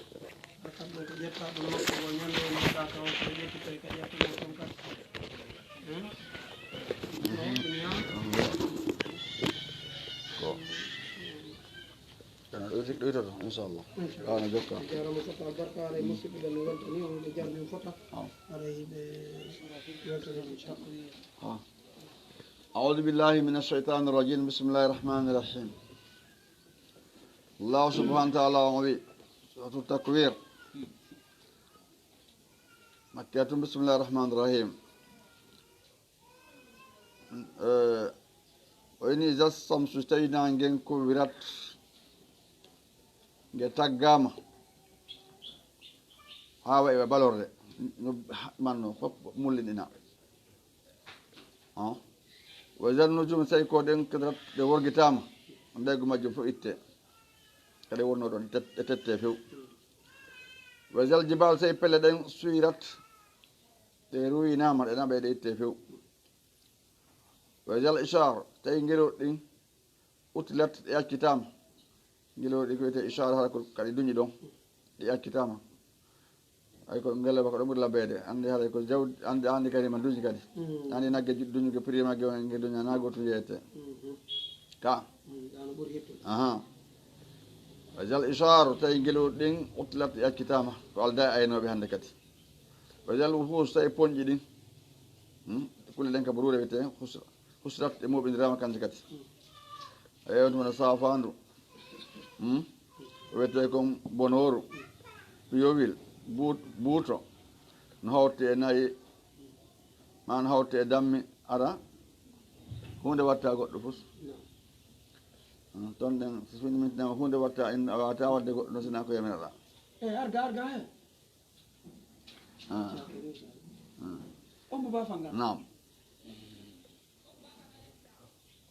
Ko. Kana ɗoyti-, ɗoytoto, inchallah. Inchallah. Ana jokka. A jaaraama, Sata, barka, aɗa e musidɓe ɓe no welta ni, on ɓe jarni fota. Ah. Aɗa yiɗe weltani, inchallah. Ah. أعوذ بالله من الشيطان الرجيم. بسم الله الرحمن الرحيم. الله سبحانه وتعالى ومبي سورة التكوير. مكية. بسم الله الرحمن الرحيم. Eh, o ini, iza shamsu, so tawi naange ngen kuwirat, nge taggaama, haa wayi ba balorde, no manno fof mullinɗina. Ah. Wa iza nujum, so tawi ko ɗen kadarat, ɗe worgitaama, ɓeygu majjum fof itte. Kadi wonno ɗon, tet-, e tette few. Wa izal jibal, so tawi pelle ɗen suyirat, ɗe ruwinaama, ɗe naɓe, ɗe itte few. Wa izal ishar, so tawi ngelooɗi ɗin utilat, ɗe accitaama. Ngelooɗi ko wiyetee ishar, hara ko kadi duñi ɗon, ɗi accitaama. Ay ko ngelooba ko ɗo ɓuri labbeede. Anndi haray ko jawdi, anndi, anndi kadi ma duñi kadi. Mm. Anndi nagge ju-, duñuge prix magge on, nge duña na gootum yeeyete. Mhm. Ka. Mm, ɗa no ɓuri hittude. Aha. Wa izal isharu, tawi ngelooɗi ɗin utilat, ɗi accitaama. Ko aldaa e aynooɓe hannde kadi. Wa izal wuhus, tawi poñƴi ɗin. Hmm? Kulle ɗen ka buruure wiyetee husra. Husirat, ɗe mooɓindiraama kanje kadi. A ƴeewat wona saafaandu. Hmm? Wiyetee kon bonooru. Piyowil. Buut-, buuto. No hawti e nayi. Maa no hawti e dammi. Ara. Huunde watta goɗɗo fus. Hmm, ton ɗen, so suñi min tinama huunde watta, en a waata wadde goɗɗo, no sina ko yamiraɗa. Eh, arga, arga, he. Ah. Ah. Naam.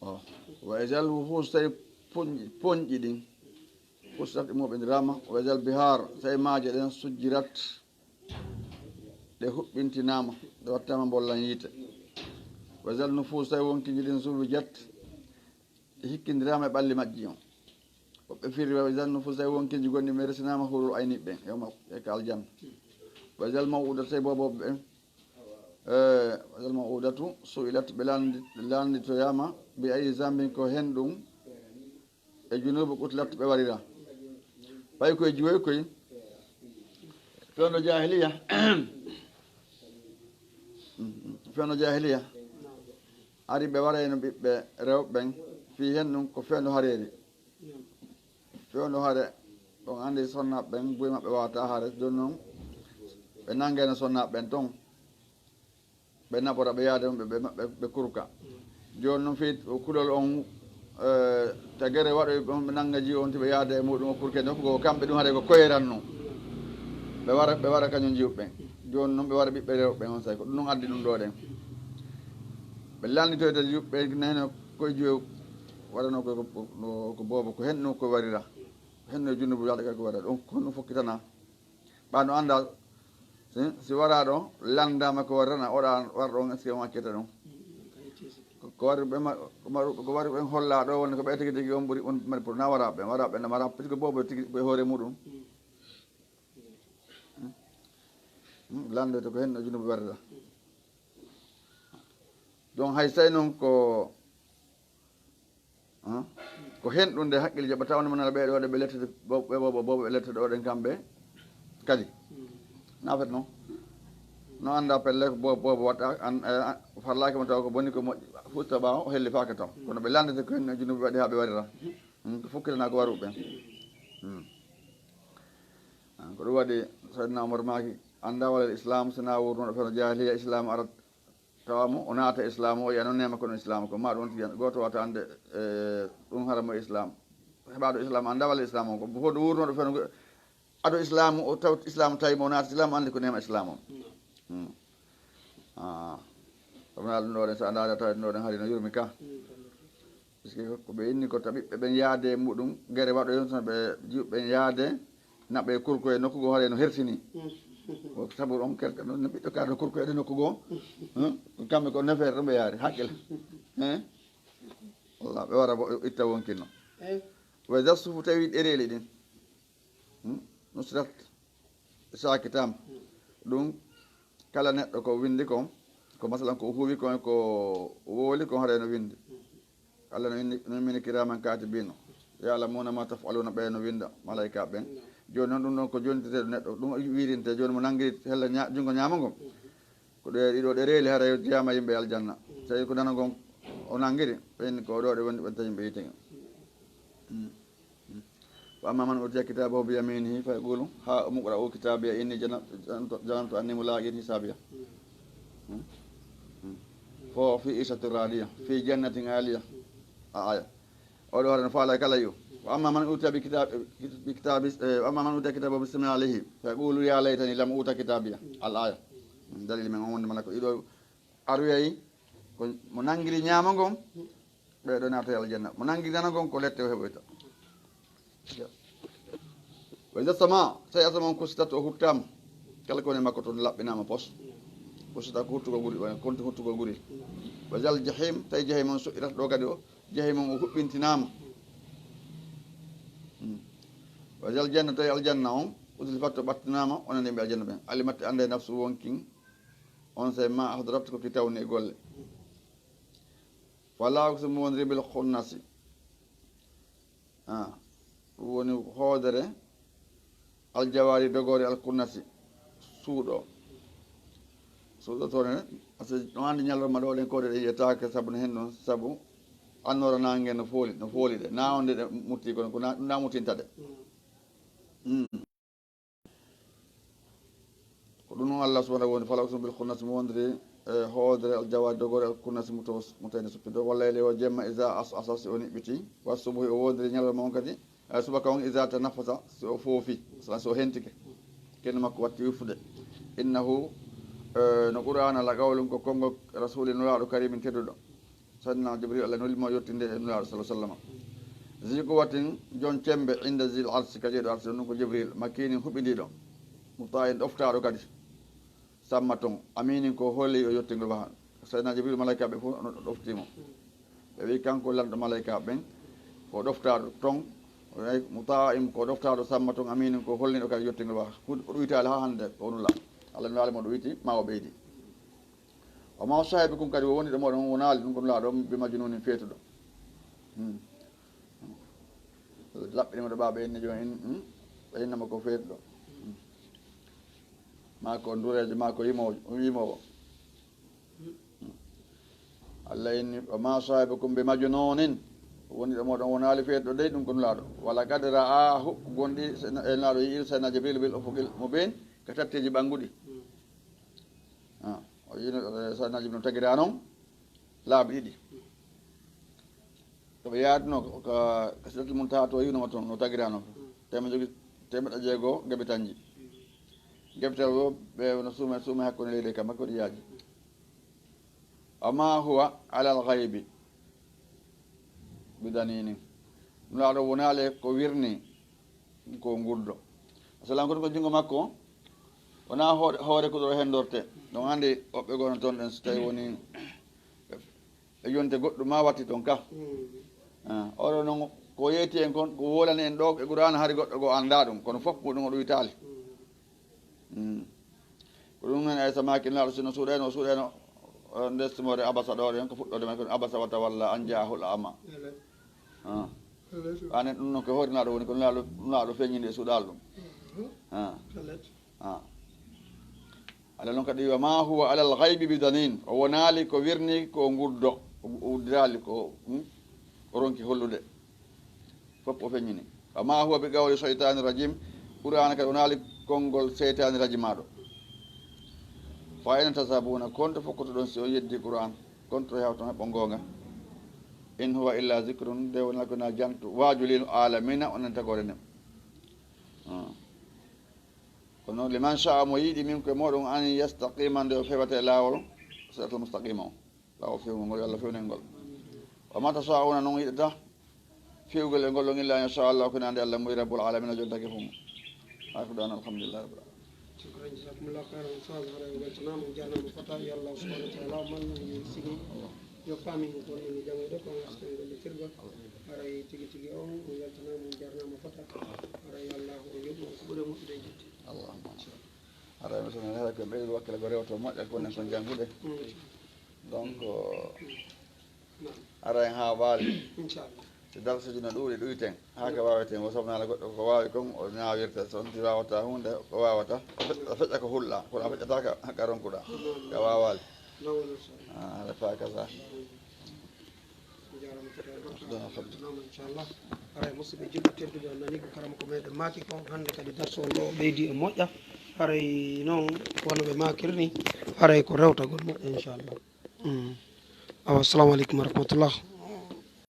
Oh. Wa izal wuhus, tawi poñ-, poñƴi ɗin. Husirat, ɗi mooɓindiraama. Wa izal bihar, tawi maaje ɗen sujjirat. Ɗe huɓɓintinaama. Ɗe wattaama mbollan yiite. Wa izal nufus, tawi wonkiiji ɗin zuwijat. Ɗi hikkindiraama e ɓalli majji on. Woɓɓe firi, wa izan nufusa, e wonkiiji gonɗi ɓe resinaama, hurul ayni ɓen, yawma e ka aljanna. Wa izal maw'udatu, tawi boobo ɓen, eh, wa izal maw'udatu su'ilat, ɓe landi-, landitoyaama, bi ayyi zambin, ko hen ɗum, e junuubu qutilat ɓe warira. Ɓay koye jiwoy koy. Fewndo jahiliya. Fewndo jahiliya. Ari ɓe warayno ɓiɓɓe rewɓe ɓen. Fii hen ɗum ko fewndo hareeri. Fewndo hare, on andi sonnaaɓe ɓen, buy maɓɓe wawata hare. Jooni non, ɓe nangayno sonnaaɓe ɓen ton. Ɓe naɓora, ɓe yaade mum, ɓe, ɓe, ɓe, ɓe kurka. Jooni non fii kulol on, eh, ta gere waɗoy ɓe, ɓe nanga jiwo on, ti ɓe yaade e muɗum o kurke nokku goo, kamɓe ɗum haɗa ko koyeran non. Ɓe wara, ɓe wara kañum jiwɓe ɓen. Jooni non ɓe wara ɓiɓɓe rewɓe ɓen on say, ko ɗum non addi ɗum ɗo ɗen. Ɓe lannitoyde jiwɓe ɓen, nehno koye jiwo waɗano ko, ko, ko, ko boobo, ko hen no ko warira. Hen no junubu yaade kay ko warira. Ɗum ko ɗum fokkitana. Ɓa no annda, si, si wara ɗo, lanndama ko warana, oɗa war ɗon, est-ce que on accata ɗum? Ko, ko wari ɓe ma-, ko maru-, ko wari ɓen holla ɗo, woni ko ɓe tigi tigi on ɓuri on mari pour na wara ɓe, wara ɓe na mara, puisque boobo tigi ɓe hoore muɗum. Hmm, lanndo to ko hen no junubu warata. Donc hay say non ko, ah, ko hen ɗum nde hakkille jaɓata, wonde manal ɓe ɗo ɗe ɓe lettete, bo-, ɓe boobo, boobo ɓe lettete ɗo ɗen kamɓe kadi. Na fet non. No annda pelle ko bo-, boobo watta an, eh, an, farlaaki mo taw ko boni ko moƴƴi, fusta ɓaawo, o hellifaaka taw. Kono ɓe lanndete ko hen no junubu waɗi haa ɓe warira. Hmm, ko fokkitana ko waru ɓen. Hmm. Ah, ko ɗum waɗi Sayyidina Umar maaki, annda wala Islam, sina wurnuɗo feno jahiliya, Islam arat. Tawa mo, o naata Islaamu, o yiya noon neema ko ɗum Islaamu ko, ma ɗum tigi gooto wata annde, e, ɗum haramo Islaam. Heɓaaɗo Islaamu annda walla Islaamu on, ko fof ɗo wuurnooɗo fewndo ngo, ado Islaamu, o taw Islaamu tawi mo, o naata Islaamu, anndi ko neema Islaamu on. Hmm. Ah. Sabu na ɗum ɗo ɗen, so a ndaari a tawi ɗum ɗo ɗen hari no yurmi ka. Puisque ko ɓe inni ko ta ɓiɓɓe ɓen yaade e muɗum, gere waɗoyon tan ɓe jiwɓe ɓen yaade, naɓe kurko e nokku goo, haray no hersini. O sabu on kerka ɗon, no ɓiɗɗo ka ɗo kurko e nokku goo, hein? Ko kamɓe ko nefere ɗo ɓe yaari, haqqil. Hein? Wallah, ɓe wara bo itta wonkinno. Eh. Wa iza suhufu, tawi ɗereeli ɗin. Hmm? Nusirat, saakitaama. Ɗum, kala neɗɗo ko winndi kon, ko masalan ko o huuwi kon, ko o wooli kon, haray no winndi. Allah no inni, no mini kiraaman kaatibiina. Ya'lamuuna maa taf'aluuna, ɓe no winnda, malaykaaɓe ɓen. Jooni noon, ɗum ɗon ko jontirteeɗo neɗɗo, ɗum wiirinte. Jooni mo nanngiri hella ña-, junngo ñaamo ngon, ko ɗe ɗiɗo ɗereeli, haray jeyaama yimɓe aljanna. Tawi ko nano ngon o nanngiri, ɓen ko ɗo ɗe wondi, ɓen tawi yimɓe yiite ngon. Hmm. Wa amma man utiya kitabahu bi yaminihi fa yaqulu ha umqra'u kitabiya inni jana-, janantu, janantu anni mulaqin hisabiya. Hmm? Hmm. Fa huwa fi ishatin radiya, fi jannatin aliya. A aya. O ɗo hoore no faala kala yo. Wa amma man utiya bi kitab-, bi kitabi, eh, wa amma man utiya kitabahu bi shimalihi fa yaqulu ya laytani lam uta kitabiya. Al aya. Hmm, dalil men on wonde mala ko ɗiɗo aroyay ko mo nanngiri ñaamo ngon, ɓe ɗo naata aljanna. Mo nanngiri nano ngon, ko lette o heɓoyta. Wa iza sama, tawi asama on kusitat, o huttaama. Kala ko woni makko toon laɓɓinaama pos. Kusitat ko huttugol guri, woni konti huttugol guri. Wa zal jahim, tawi jahim on su'irat ɗo kadi o, jahim on o huɓɓintinaama. Hmm. Wa zal janna, tawi aljanna on, uzlifat, o ɓattinaama, onon yimɓe aljanna ɓen. Alimat, annday nafsu wonkin, on sey ma ahdarat, ko ki tawni e golle. Fala uqsimu, woniri bil khunnasi. Ah, ɗum woni hoodere aljawari, dogoore alkunnasi, suuɗo. Suuɗo toon ne, parce que ɗum anndi ñalorma ɗo ɗen koode ɗe yiyetaake sabu no hen ɗum, sabu annoora naange no fooli, no fooli ɗe. Na on de ɗe mutti kono, ko na, ɗum na muttinta ɗe. Mm. Ko ɗum noon Allah subhanahu woni, fala uqsimu bil khunnasi, mo wondiri e hoodere aljawari, dogoore alkunnasi, mo taw, mo tawi ne suppido. Walla ele o jemma, iza as asa, si o niɓɓiti. Wa subuhi, o wondiri ñalorma on kadi, e subaka on, iza tanaffasa, si o foofi, masalan, si o hentike. Kenne makko watti wiffude. Innahu, e, no Qur'aana la qawlun, ko konngol rasuli nulaaɗo karimin tedduɗo. Sayyidina Jibril, Allah nuli mo yettinde e Nulaaɗo sallallahu alaihi wasallam. Zi quwwatin, jon cembe, inda zil arsi, ka jeeɗo arsi, ɗum ko Jibril, makinin huɓindiiɗo, muta'in ɗoftaaɗo kadi, samma ton, aminin ko hooli o yettingol waha. Sayyidina Jibril, malaykaaɓe fof no ɗofti mo. Ɓe wi kanko lanɗo malaykaaɓe ɓen, ko ɗoftaaɗo ton, Ay, muta'in, ko ɗoftaaɗo, samma tun, aminin, ko holniiɗo kadi yottingol wa. Huunde ko ɗuytaali haa hannde, ko wonula. Allah no laali mo ɗuyti, ma o ɓeydi. Wa ma sahibukum, kadi o wondiiɗo mooɗon wonaali ɗum ko nulaaɗo, bi majnuunin, feetuɗo. Hmm. Laɓɓini mo ɗo ɓaaɓe inne jooni, in, hmm? Ɓe innama ko feetuɗo. Hmm. Maa ko ndureejo, maa ko yimoojo, yimoowo. Allah inni, "Wa ma sahibukum bi majnunin." Wondiiɗo mooɗon wonaali feetuɗo dey, ɗum ko nulaaɗo. "Wa laqad ra'ahu," gonɗi, e nulaaɗo yi'iri Seydina Jibril bil ufuqil mubin, ka tatteeji ɓannguɗi. Ah, o yi'ino, eh, Seydina Jibril no tagira noon, laabi ɗiɗi. Ko ɓe yaadunoo ka, ka Sidratul Muntaha to, yi'unoo mo toon, no tagiraano. Teemeɗɗe jogi, teemeɗɗe jeego geɓe tanji. Geɓetel wo, ɓe no suume, suume hakkunde leyɗe kam, hakkunde yaaji. Wa ma huwa alal ghaybi bi daninin. Nulaaɗo wonaali ko wirni, ko ngulɗo. Asalan ko ɗum ko junngo makko, wonaa hoore, hoore ko ɗo hendorte. Ɗum anndi woɓɓe gono toon ɗen, so tawi woni e yonte goɗɗum ma watti toon ka. Mm. Ah, oɗo noon ko yeeti en kon, ko wolani en ɗo e Qur'aana, hari goɗɗo goo anndaa ɗum, kono fof muɗum o ɗuytaali. Mm. Mm. Ko ɗum noon, Aysa maaki, Nulaaɗo, sinno suuɗeeno, o suuɗeeno, o, nde simoore Abasa ɗo, ɗen ko fuɗɗoode men, kono Abasa wa tawalla, an jaahul ama. Ele. Ah. Ele. Anen ɗum noon ko hoore Nulaaɗo woni, ko Nulaaɗo, Nulaaɗo feeñini e suuɗaal ɗum. Mhm. Ah. Ele. Ah. Allah noon kadi, "Wa ma huwa alal ghaybi bi danin." O wonaali ko wirni ko nguddo. O, o uddiraali ko, hmm? O ronki hollude. Fof o feññini. "Wa ma huwa bi qawli shaytani rajim." Qur'aana kadi wonaali konngol seytaani rajimaaɗo. "Fa ayna tazhabuna?" Kon to fokkotoɗon si on yeddi Qur'aan? Kon to yahton heɓon goonga? "In huwa illa zikrun," nde wonaa ko na jantu, waaju lil alamina, onon tagoore nden. Ah. Kono liman sha'a, mo yiɗi minkum e mooɗon, an yastaqima, nde o fewata e laawol siratal mustaqima o. Laawol fewngol ngol, yo Allah fewnen ngol. Wa ma tasha'una, non yiɗata fewgol e ngol on, illa an yasha Allah, ko nande Allah moy rabbul alamina, jontake fof mo. Akhiru da'wana alhamdulillahi rabbil alamin. Shukran, jazakumullahu khairan, ustaz. Haray o weltanaama, o jarnaama fota, yo Allah subhanahu wa ta'ala man sigi. Yo faami ko woni mi janngude, ko ngasden gollitirgol. Haray tigi tigi on, o weltanaama, o jarnaama fota. Haray Allah o yoɓi on ko ɓuri moƴƴude e jetti. Allahumma. Haray mi sonani haray ko ɓeydu wakkile ko rewto moƴƴa ko nen kon janngude. Mm. Donc, mm. Naam. Haray haa waali. Inchallah. Si darsuji no ɗuuɗi, ɗuyten. Haa ka waaweten, o sobnaala goɗɗo ko waawi kon, o ñaawirta. So on ti waawata huunde, ko waawata, o fe-, o feƴƴa ko hulɗa, kono a feƴƴata ka, ka ronkuɗa. Ka waawaali. Ah, haɗa faa ka sa. Jaaraama, foti barka. Jaaraama, foti. Naam, inchallah. Haray, musidɓe julɓe tedduɓe, on nani ko karamoko meɗen maaki kon, hannde kadi darsu on ɗo ɓeydi e moƴƴa. Haray noon, wano ɓe maakiri ni, haray ko rewtagol moƴƴa, inchallah. Mm. Awa, assalamu aleykum wa rahmatullah.